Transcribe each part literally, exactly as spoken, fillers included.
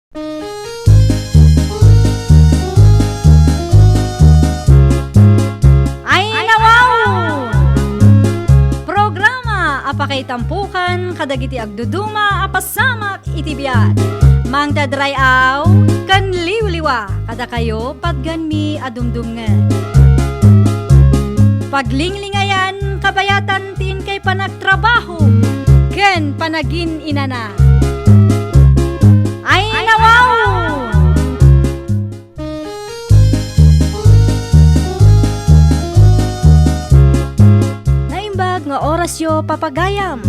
Ay, nawaw! Programa a pakaitampukan kadagiti agduduma a pasamak iti biag. Mangted ray-aw ken liwliwa kadakayo patganmi a dumdumngeg. Paglinglingayan kabayatan ti inkay panagtrabaho ken panagin-inana. Ay, nawaw! Naimbag nga orasyo, papagayam.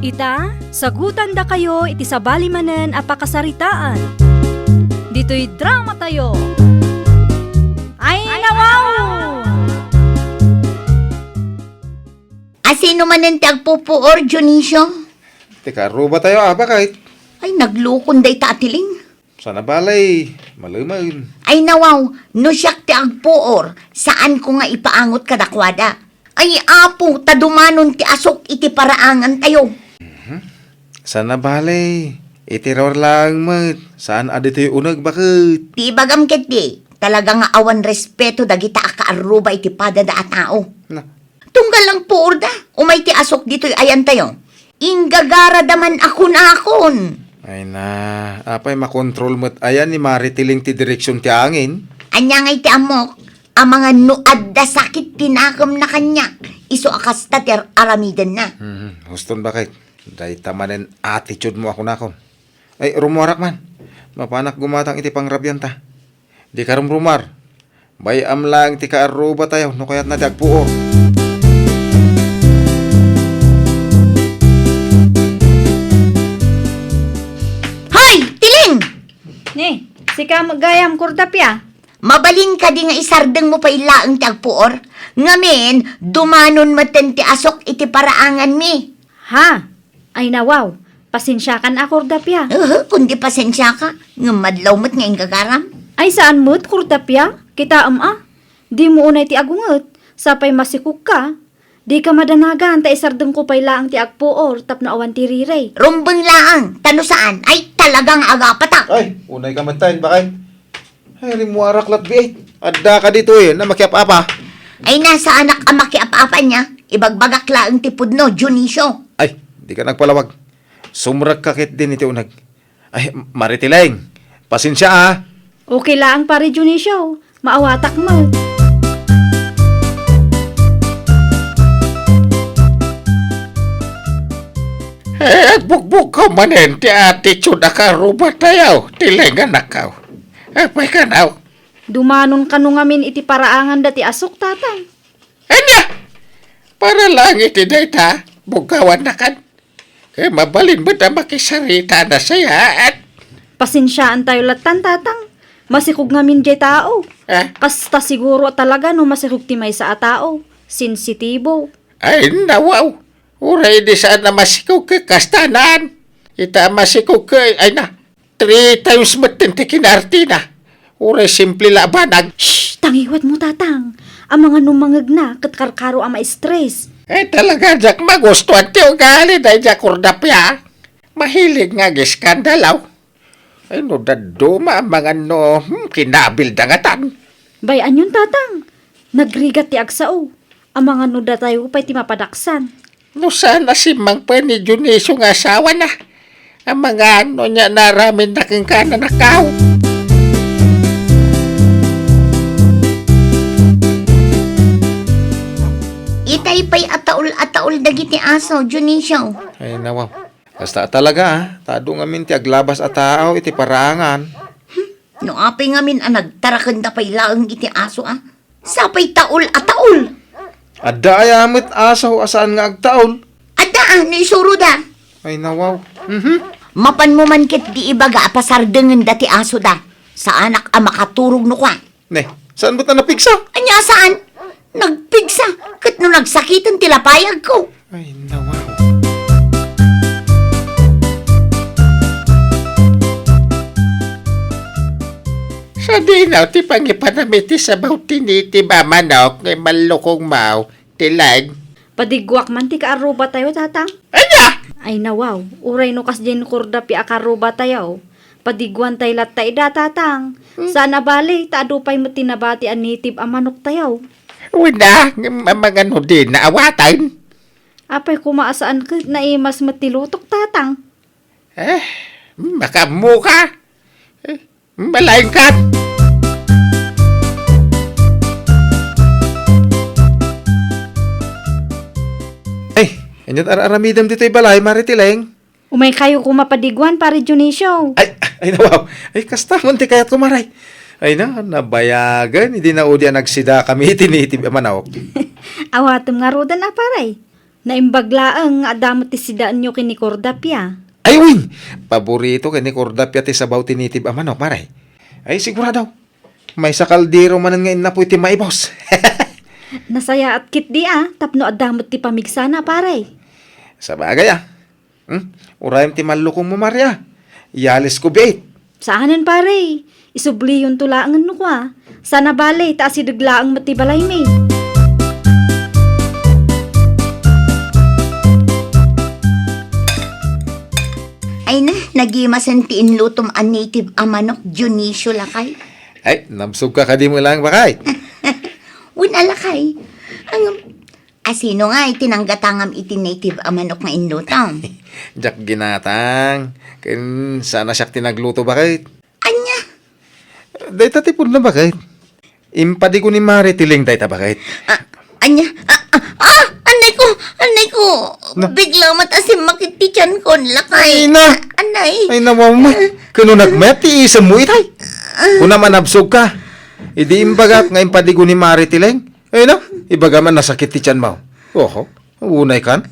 Ita, sagutandakayo iti sabali manen a pakasaritaan. Ditoy dramatayo. Ay, nawaw! Asino manen ti agpupuor, Dionisio? Ti kaarrubatayo a, baket. Ay, naglukon dayta a Tiling. Sana balay, malemen. Ay, nawaw, no siak ti agpuor, saanko nga ipaangot kadakuada. Ay, Apo, ta dumanon ti asok iti paraangantayo. Mhm. Sana balay, iti ruar laeng met, saan a ditoy uneg, baket. Ti ibagam ketdi, talaga nga awan respeto dagita a kaarruba iti padada a tao. Na. Tunggal lang puorda, umay ti asok ditoy ayantayo. Inggagarada man a kunakon. Ay na, apay makontrol met aya ni Mari Tiling ti direksion ti angin? Ania ngay ti ammok? Amangan no adda sakit ti nakemna kaniak, isu a kasta ti ar-, aramidenna. Hmm, huston, baket. Dayta manen attitude mo a kunakon. Ay, rumuarak man. Mapanak gumatang iti pangrabianta. Dika rumrumuar. Bay-am laeng ti kaarrubatayo no kayatna ti agpuor. Hoy, Tiling! Ni, sika met gayam, Kordapia. Mabalin kadi nga isardengmo pay laeng ti agpuor? Ngamin, dumanon metten ti asok iti paraanganmi. Ha? Ay, nawaw, pasensiakan a, Kordapia. Uhu, kundi pasensiaka, ngem madlaw met nga inggagaram. Ay, saan met, Kordapia? Kitaem a, dimo unay ti agunget, sapay masikogka. Dika madanagan ta isardengko pay laeng ti agpuor tapno awan ti rirey. Rumbeng laeng, ta no saan, ay talaga nga agapatak. Ay, unay ka met tayen, baket. Ay, rimmuarak latbiit. Adda ka ditoy, na makiap-apa. Ay, na, saanak a makiap-apa nia. Ibagbagak laeng ti pudno, Dionisio. Ay, dika nagpalawag. Sumrekka ketdin iti uneg. Ay, Mari Tiling, pasensia, a. Okay laeng, Pari Dionisio. Maawatak met. Eh, agbugbugko manen ti attitude a kaarrubatayo, Tiling, anakko. Apay kano? Dumanon kano ngamin iti paraanganda ti asok, Tatang? Ania? Para laeng iti dayta, buggawannakan. Eh, mabalin met a makisarita a nasayaat. Pasensiaentayo lattan, Tatang. Masikog ngamin diay tao. Eh? Kasta siguro talaga no masikog ti maysa a tao. Sensitibo. Ay, nawaw. Uray di saan a masikog ket kastanan. Ita a masikog ket, ay na, three times metten ti kinaartina. Uray simple la a banag. Shh! Tangiwatmo, Tatang. Amangan no mangngegna ket karkaro a ma-stress. Eh, talaga diak magustuan ti ugali daydiay a Kordapia. Mahilig nga agiskandalo. Ay, no dadduma, amangan no, hmm, kinabil da ngatan. Bay-anyon, Tatang. Nagrigat ti agsao. Amangan no datayo pay ti mapadaksan. No saan a simmangpen ni Dionisio nga asawana, amangan no ania naaramidna kenka, anakko. Itay pay a taol a taol dagiti aso, Dionisio. Ay, nawaw. Kasta a talaga, a. Ta adu ngamin ti aglabas a tao iti paraangan. Hmm, no apay ngamin a nagtarakenda pay laeng iti aso, a. Sapay taol a taol. Adda aya met aso a saan nga agtaol? Adda, a, no isuroda. Ay, nawaw. Mhm. Mapanmo man ketdi ibaga a pasardengenda ti asoda. Saanak a makaturog no kua. Ne, saan met a napigsa? Ania saan? Nagpigsa, ket no nagsakiten ti lapayagko. Ay, nawaw. Sadino ti pangipanam iti sabaw ti nitib a manok nga imallukongmo, Tiling? Padigguak man ti kaarrubatayo, Tatang. Ania? Ay, nawaw, uray no kasdiay ni Kordapia a kaarrubatayo, Padiguan tay latta ida, Tatang. Hmm. Saan a bali, ta adu pay met ti nabati a native a manoktayo. Wen a, ngem amangan no dina awaten? Apay koma a saan ket naimas met ti lutok, Tatang? Eh, makaammoka? Eh, malaingkat! Ay, ania't ar-aramidem ditoy balay, Mare Tileng? Umaykayo koma padiguan, Pare Dionisio. Ay, ay, nawaw. Ay, kasta man ti kayatko, Mare. Ay na, nabayagen, idi naudi a nagsidakami iti native a manok. Awatem ngaruden a, Pare. Naimbag laeng nga adda met ti sidaenyo ken ni Cordapia. Ay, wen! Paborito ken ni Cordapia ti sabaw ti native a manok, Mare. Ay, sigurado. Maysa kaldero manen nga innapoy ti maibos. Nasayaat ketdi a, tapno adda met ti pamigsana, Pare. Sabagay a. Hmm? Urayem ti mallukongmo, Mare a. Yalisko biit. Saanen, Pare. Isubliyonto laengen no kua. Saan a bali, ta asideg laeng met ti balaymi. Ay na, nagimasen ti inlutom a native a manok, Dionisio, lakay. Ay, nabsogka kadi met laeng, bakay? Wen a, lakay. Ang, asino ngay ti nanggatangam iti native a manok nga inlutom? Diak ginatang. Ken saan a siak ti nagluto, baket? Ania? Dayta ti pudno, baket. Impadigo ni Mare Tileng dayta, baket. Ah, ania? Ah, ah, ah, anay ko! Anay ko! Na. Bigla met a simmakit ti tiyan ko, lakay. Ay, na. Anay. Ay, nawaw met. Ken no nagmayat ti isemmo itay. Ah. Kunam a nabsogka. Idi imbagak nga impadigo ni Mare Tileng. Ay, na. Ibagam a nasakit ti tiyanmo. Oho. Unay kan.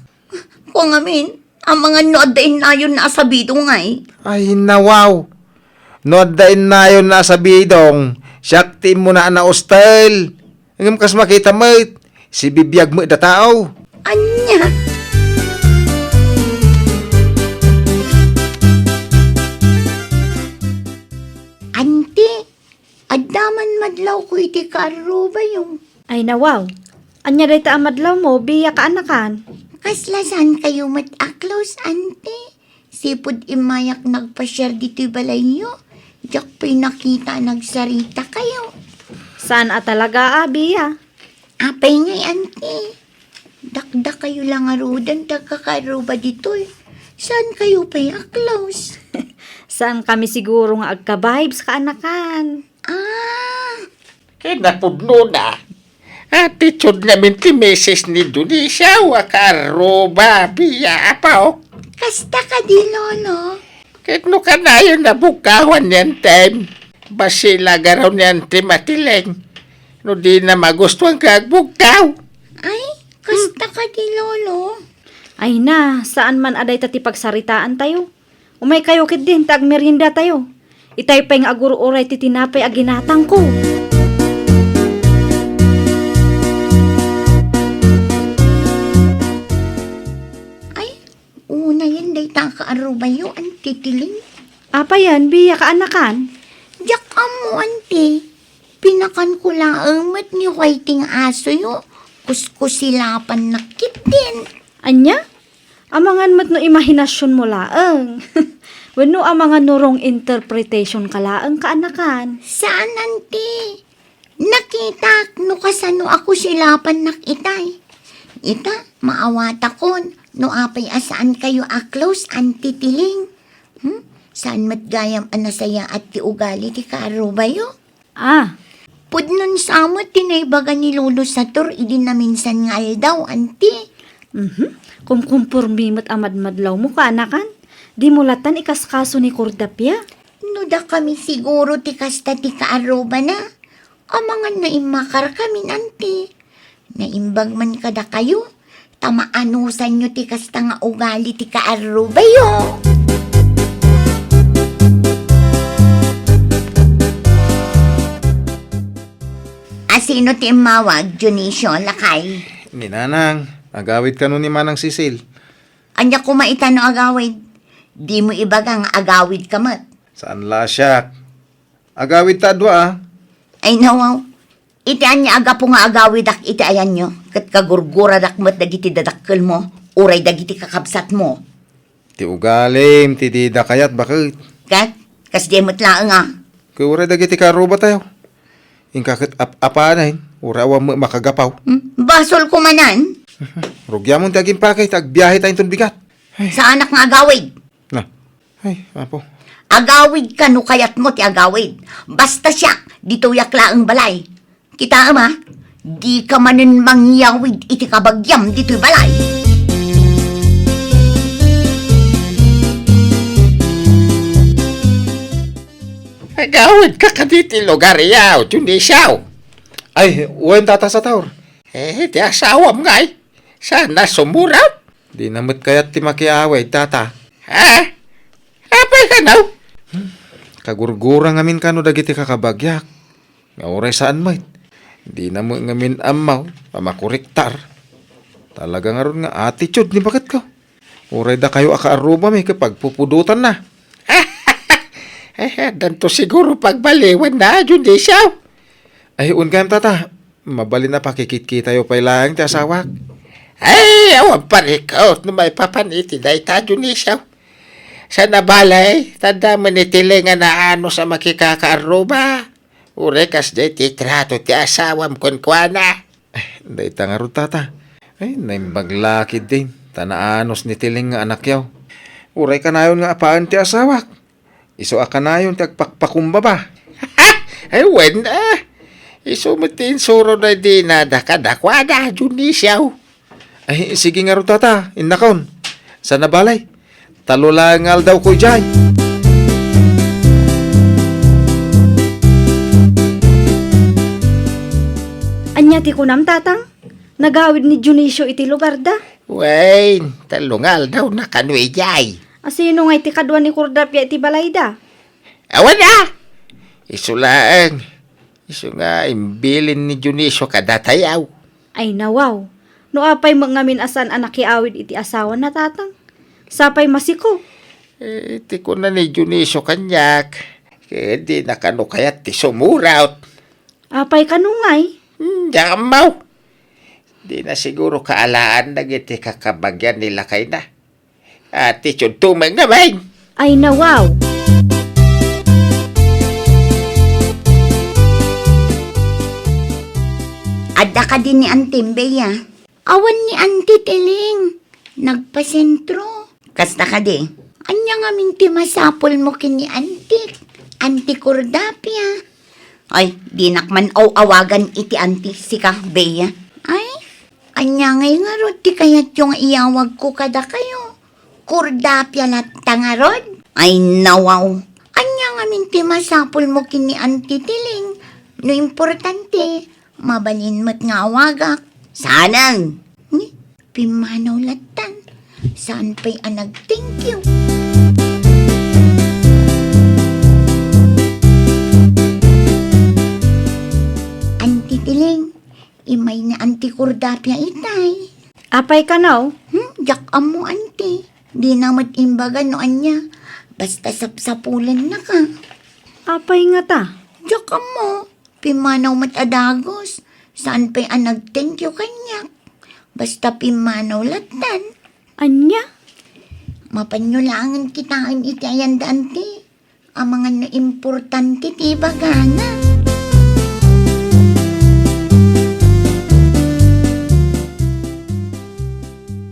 Kua ngamin, amangan no adda innayon a sabidong ngay. Ay, nawaw. No adda innayon a sabidong, siak ti immuna a naustel. Ngem kas makita met, sibibiag met da tao. Ania? Anti, adda man madlawko iti kaarrubayo. Ay, nawaw. Ania dayta a madlawmo, Bia, kaanakan? Kasla saan kayo met a close, Anti? Sipud immayak nagpasiar ditoy balayyo, diak pay nakita a nagsarita kayo. Saan a talaga a, Bia? Apay ngay, Anti? Dakdakayo la ngaruden ti agkakaarruba ditoy. Saan kayo pay a close? Saan kami siguro nga agka-vibes, kaanakan? Ah. Kinapudnona, attitude ngamin ti misis ni Dionisio a kaarruba, Bia, apo. Kasta kadi, Lolo? Ket no kanayon a bugkawan ni Antem, bassit la garaw ni Antem a Tileng. No dina magustuan nga agbugkaw. Ay, kasta kadi, Lolo? Ay na, saan man a dayta ti pagsaritaantayo. Umaykayo ketdin ta agmeriendatayo. Itay pay nga agur-uray ti tinapay a ginatangko. Ay, unayen dayta a kaarrubayo, Anti Tileng. Apay a, Bia, kaanakan? Diak ammo, Anti. Pinakanko laeng met ni Whiting asoyo. Kuskusilapannak ketdin. Ania? Amangan met no imahinasionmo laeng. Wenno amangan no wrong interpretation ka laeng, kaanakan. Saan, Anti. Nakitak no kasano a kusilapannak itay. Ita, maawatakon no apay a saan kayo a close, Anti Tileng. Hmm? Saan met gayam a nasayaat ti ugali ti kaarrubayo? Ah. Pudnon sa met ti naibaga ni Lolo Sator idi naminsan nga aldaw, Anti. Mhm. Kumkumpormi met a madmadlawmo, kaanakan. Dimo latan ikaskaso ni Cordapia. No dakami siguro ti kasta ti kaarrubana, amangan no immakarkamin, Anti. Naimbag man kadakayo, ta maanusanyo ti kasta nga ugali ti kaarrubayo. Asino ti immawag, Dionisio, lakay? Ni Nanang, agawid kano ni Manang Cecil. Ania koma ita no agawid? Dimo ibaga nga agawid ka met. Saan la siak? Agawid ta a dua, a. Ay, nawaw. Iti ania a gapu nga agawidak iti ayanyo, ket kagurguradak met dagiti dadakkelmo, uray dagiti kakabsatmo. Ti ugalim ti dida kayat, baket. Ket? Kasdiay met laeng a. Ket uray dagiti kaarrubatayo. Inka ket ap-apanen, uray awan met makagapaw. Hmm? Basolko manen. Rugiamon ti agimpake, ta agbiahe ta inton bigat. Ay. Saanak nga agawid. Na. Ay, Apo. Agawid ka no kayatmo ti agawid. Basta siak, ditoyak laeng balay. Kitaem a, dika manen mangyawid iti kabagiam ditoy balay. Agawid ka kadi ti lugar yaw, Dionisio? Ay, wen, Tata Sator. Eh, ti asawam ngay. Saan a sumurat? Dina met kayat ti makiawid, Tata. Ha? Apay kano? Hmm. Kagurgura ngamin kano dagiti kakabagiak. Nga uray saan met. Dina met ngamin ammo a makuriktar. Talaga ngarud nga attitude ni baketko. Uray dakayo a kaarrubami ket pagpupudotanna. Eh, addanto siguro pagbaliwanna, Dionisio. Ay, wen gayam, Tata. Mabalin a pakikitkitayo pay laeng ti asawak. Ay, awan parikot no maipapan iti dayta, Dionisio. Saan a balay, ta adda met ni Tileng a naanos a makikakaarruba. Uray kasdiay ti trato ti asawam kenkuana. Eh, dayta ngarud, Tata. Ay, naimbag la ketdin, ta naanos ni Tileng nga anakyo. Uray kanayon nga apaen ti asawak. Isu a kanayon ti agpakpakumbaba. Ay, wen, a. Isu met ti insurona idi nada kadakuada, Dionisio. Ay, sige ngarud, Tata. Innakon. Saan a balay? Tallo laeng nga aldawko idiay. Ania ti kunam, Tatang? Nagawid ni Dionisio iti lugarda? Wen, tallo nga aldawna kano idiay. A, sino ngay ti kadua ni Kordapia iti balayda? Awan a! Isu laeng. Isu nga imbilin ni Dionisio kadatayo. Ay, nawaw. No apay met ngamin a saan a nakiawid iti asawana, Tatang? Sapay masiko. Eh, ti kuna ni Dionisio kaniak, ket dina kano kayat ti sumuraot. Apay kano ngay? Hmm, diak ammo. Dina siguro kaalaan dagiti kakabagian ni lakayna. Attitude to met ngamin. Ay, nawaw. Adda kadi ni Antim, Bea? Awan ni Anti Tiling. Nagpasentro. Kasta kadi? Ania ngamin ti masapulmo ken ni Anti, Anti Cordapia? Ay, dinak man aw-awagan iti Anti, sika, Bea. Ay, ania ngay ngarud ti kayatyo nga iyawagko kadakayo? Cordapia latta ngarud? Ay, nawaw. Ania ngamin ti masapulmo ken ni Anti Tiling? No importante, mabalin met nga awagak. Saanen? Ni, pimmanaw lattan. Saan pay a nag-thank you? Anti Tiling, imay ni Anti Cordapia itay. Apay kano? Hmm, diak ammo, Anti. Dina met imbaga no ania. Basta sapsapulennaka. Apay ngata? Diak ammo. Pimmanaw met a dagus. Saan pay a nag-thank you kaniak. Basta pimmanaw lattan. Ania? Mapanyo laengen kitaen iti ayanda, Anti. Amangan no importante ti ibagana.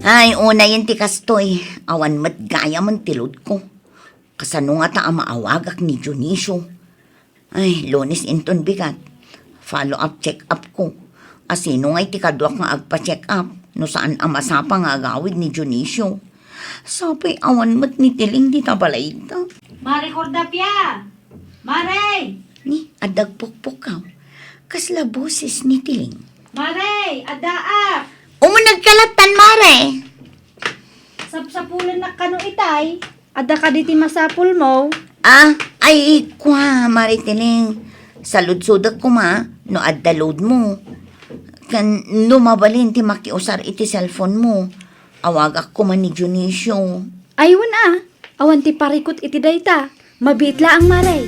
Ay, unayen ti kastoy. Awan met gayamen ti loadko. Kasano ngata a maawagak ni Dionisio? Ay, Lunes inton bigat. Follow-up check-up ko. A, sino ngay ti kaduak nga agpa-check-up no saan a masapa nga agawid ni Dionisio? Sapay awan met ni Tiling dita balayda. Mare Cordapia! Mare! Ni, adda agpukpukaw. Kasla boses ni Tiling. Mare! Addaak! Umuneg ka lattan, Mare! Sapsapulennak kano itay? Adda kadi ti masapulmo? Ah, ay, kua, Mare Tiling. Saludsodek koma no adda loadmo. Ken no mabalin ti makiusar iti cellphonemo, awagak koma ni Dionisio. Ay, wen a. Awan ti parikut iti dayta. Mabiit laeng, Mare.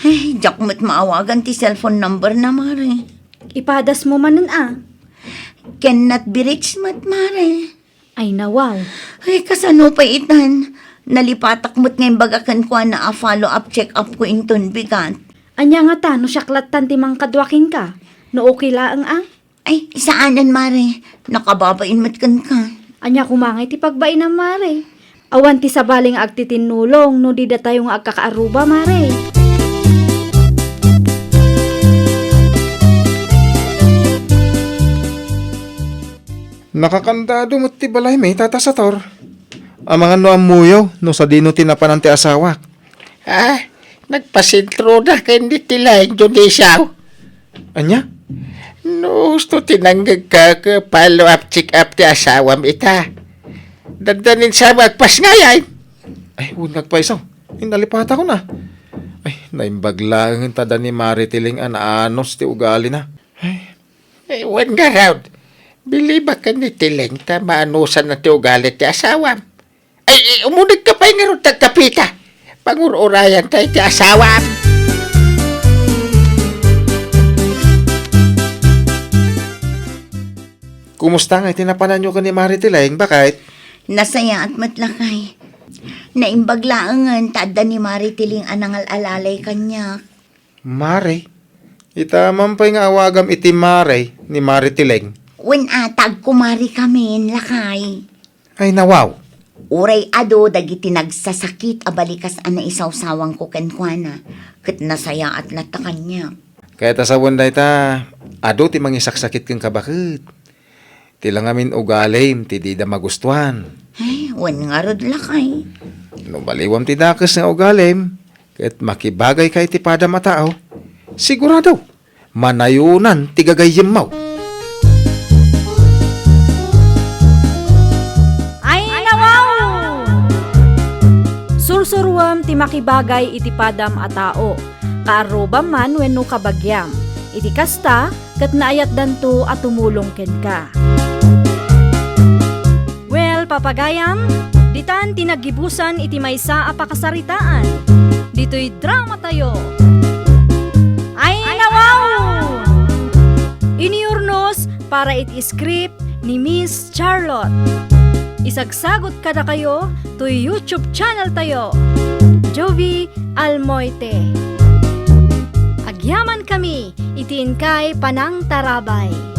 Ay, diak met maawagan ti cellphone number na, Mare. Ipadasmo manen a. Cannot be reached met, Mare. Ay, nawaw. Ay, kasano pay itan? Nalipatak met nga imbaga kenkuana a follow-up check-up ko inton bigat. Ania ngata no siak lattan ti mangkadua kenka? No okay laeng a? Ay, saanen, Mare. Nakababain met kenka. Ania koma ngay ti pagbainam, Mare? Awan ti sabali nga agtitinnulong no di datayo nga agkakaarruba, Mare. Nakakandado met ti balaymi, Tata Sator. Amangan no ammoyo no sadino ti napanan ti asawak. Ah, nagpasentroda ken ni Tileng, Dionisio. Ania? No, husto ti nangngegka ket follow-up check-up ti asawam ita. Dandanin sa agpasngayay. Ay, wen nga agpayso. Nalipatakon a. Ay, naimbag laeng ta da ni Mare Tileng a naanus ti ugalina. Ay. Eh, wen ngarud, bilibak ken ni Tileng ta maanusanna ti ugali ti asawam. Ay, eh, umulekka pay ngarud ta agkapita. Pangur-urayan tayo ti asawam. Kumusta ngay ti napananyo ken ni Mare Tileng, baket? Nasayaat met, lakay. Naimbag laengen ta adda ni Mare Tileng a nangal-alalay kaniak. Mare? Ita man pay nga awagam iti Mare ni Mare Tileng. Wen a, ta agkumarekamin, lakay. Ay, nawaw. Uray adu dagiti nagsasakit a balikas a naisawsawangko kenkuana, ket nasayaat latta kaniak. Ket a sawen dayta, adu ti mangisaksakit kenka, baket. Ti la ngamin ugalim ti dida magustuan. Ay, wen ngarud, lakay. No baliwam ti dakes nga ugalim, ket makibagayka iti padam a tao, sigurado, manayonan ti gagayyemmo. Ay, nawaw! Sursuruem ti makibagay iti padam a tao, kaarrubam man wenno kabagiam. Iti kasta, ket naayatdanto a tumulong kenka. Well, papagayam, ditan ti naggibusan iti maysa a pakasaritaan. Ditoy drama tayo. Ay, nawaw! Inurnos para iti script ni Miss Charlotte. Isagsagot kadakayo toy YouTube channel tayo, Jovie Almoite. Agyaman kami iti inkay panangtarabay.